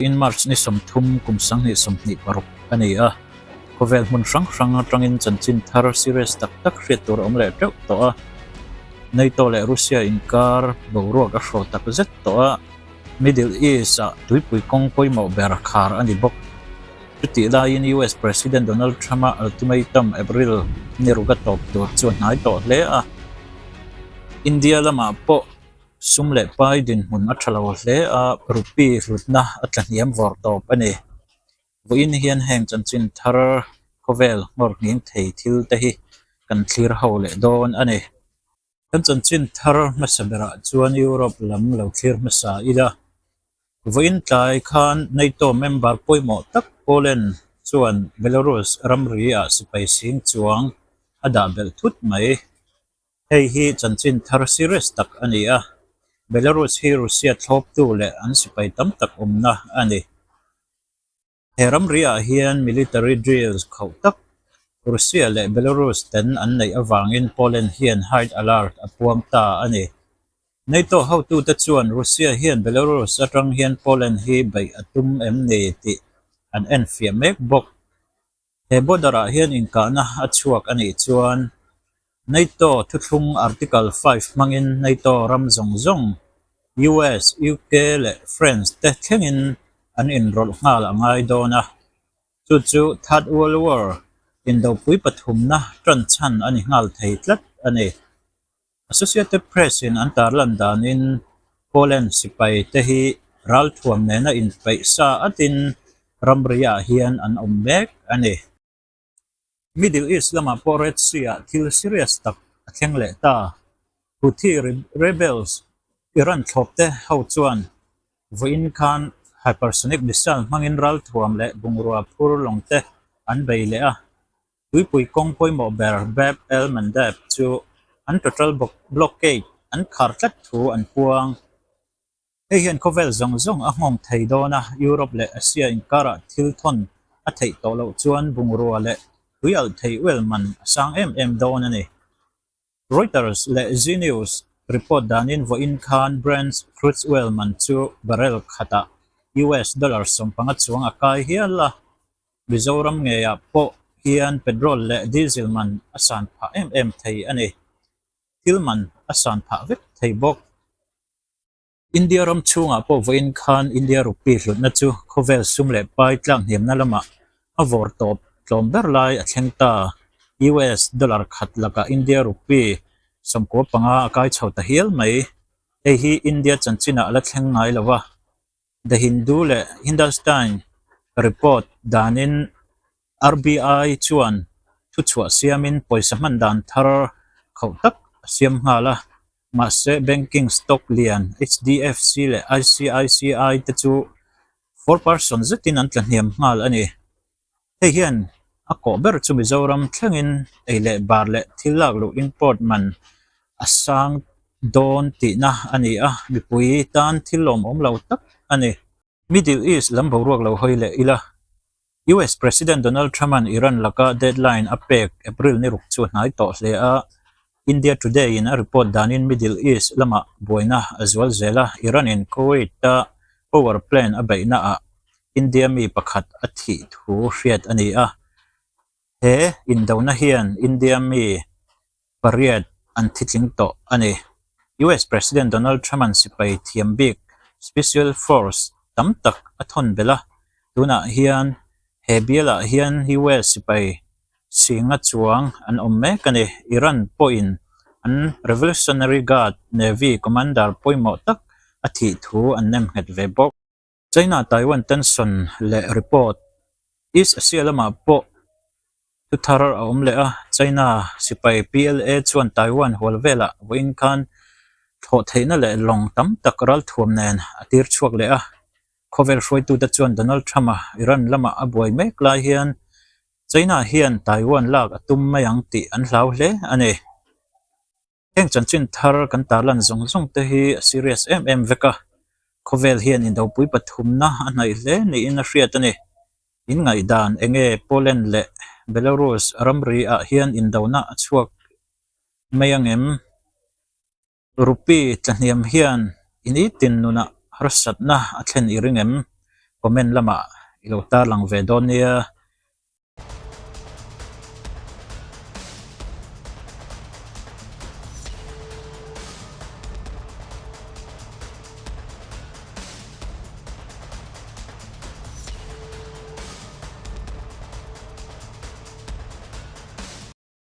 In March ni 30 kum 2026 a ni a, khawvel hmun hrang hrang atangin chanchin thar serious tak tak hriat tur a awm leh teuh tawh a. NATO leh Russia inkar boruak a hraw tak zet tawh a, Middle East-ah tuipui kawng pawimawh ber khar a ni bawk. Chutih laiin US President Donald Trump-a ultimatum April ni ruk a tawp tur chu a hnai tawh hle a, India lamah pawh Sum leh pai dinhmun a tha lo hle a, rupee hlutna a tla hniam vawr tawp a ni. Vawiin hian heng chanchin thar khawvel nghawr nghing thei thil te hi kan thlir ho leh dawn a ni. Kan chanchin thar hmasa berah chuan Europe lam lo thlir hmasa ila. Vawiin tlai khan NATO member pawimawh tak Poland chuan Belarus ramri ah sipai sing chuang a dah belh thut mai. Hei hi chanchin thar serious tak a ni a, Belarus hi Russia thlawptu leh an sipai tam tak awmna a ni. He ramriah hian military drills khauh tak Russia leh Belarus ten an neih avangin Poland hian high alert a puang ta a ni. NATO hotute chuan Russia hian Belarus atang hian Poland hi beih a tum em ni tih an enfiah mek bawk. He border-ah hian inkahna a chhuak a nih chuan NATO thuthlung Article 5 hmangin NATO ram zawng zawng, US, UK leh France te thlengin an inrawlh nghal a ngai dawn a. Chu chu Third World War indopui pathumna tan chhan a ni nghal thei tlat a ni. Associated Press-in an tarlan danin Poland sipai te hi ralthuam nena inpeih sa atin ramriah hian an awm mek a ni. Middle East lamah pawh Red Sea-ah thil serious tak a thleng leh ta. Houthi rebels Iran thlawpte ho chuan vawiin khan hypersonic missile hmangin ralthuam leh bungrua phur lawng te an bei leh a. Tuipui kawng pawimawh ber Bab el Mandeb chu an total blockade an khar tlat thu an puang. Hei hian khawvel zawng zawng a nghawng thei dawn a, Europe leh Asia inkarah thil thawn a theih tawh loh chuan bungrua leh tuialh thei oil man a sang em em dawn a ni. Reuters leh Zee News report danin vawiin khan Brent crude oil man chu barrel khatah US dollar 15 chuang a kai hial a, Mizoram ngeiah pawh hian petrol leh diesel man a san phah em em thei a ni. Thil man a san phah vek thei bawk. India ram chhungah pawh vawiin khan India rupee hlutna chu khawvel sum leh pai tlak hniamna lamah a vawr tawp tlawm ber lai a thleng ta. US dollar khat lakah India rupee 95 a kai chho ta hial mai. Hei hi India chanchinah a la thleng ngai lo a. The Hindu leh Hindustan report danin RBI chuan thuchhuah siamin pawisa hman dan thar khauh tak a siam nghal a. Mahse, banking stock lian HDFC leh ICICI te chu 4% zetin an tla hniam nghal a ni. Hei hian a kawh ber chu Mizoram thlengin ei leh bar leh thil lak luh import man a sang dawn tihna a ni a, mipui tan thil lawmawm lo tak a ni. Middle East lam boruak lo hawi leh ila, US President Donald Trump-a'n Iran laka deadline a pek April ni ruk chu a hnai tawh hle a, India Today-in a report danin Middle East lamah buaina a zual zel a, Iran-in Kuwait-a power plant a beihnaah India mi pakhat a thih thu hriat a ni a. He indona hian India mi pariat an thitling tawh a ni. US President Donald Trump-a'n sipai thiam bik Special Force tam tak a thawn belh a, tunah hian he bialah hian US sipai Singa chuang an awm mek a ni. Iran pawhin an Revolutionary Guard Navy commander pawimawh tak a thih thu an nem nghet ve bawk. China-Taiwan tension leh report East Asia lamah pawh thu thar a awm leh a, China sipai PLA chuan Taiwan hual velah vawiin khan thlawh theihna leh lawng tam tak ralthuam nen a tir chhuak leh a. Khawvel hruaitute chuan Donald Trump-a Iran lamah a buai mek lai hian China hian Taiwan lak a tum mai ang tih an hlau hle a ni. Heng chanchin thar kan tarlan zawng zawng te hi a serious em em vek a, khawvel hian indopui pathumna a hnaih hle niin a hriat a ni. In ngaihdan eng nge Poland leh Belarus ramri ah hian indona a chhuak mai angem? Rupee tlahniam hian i nitin nunah harsatna a thlen i ring em? Comment lamah i lo tarlang ve dawn nia.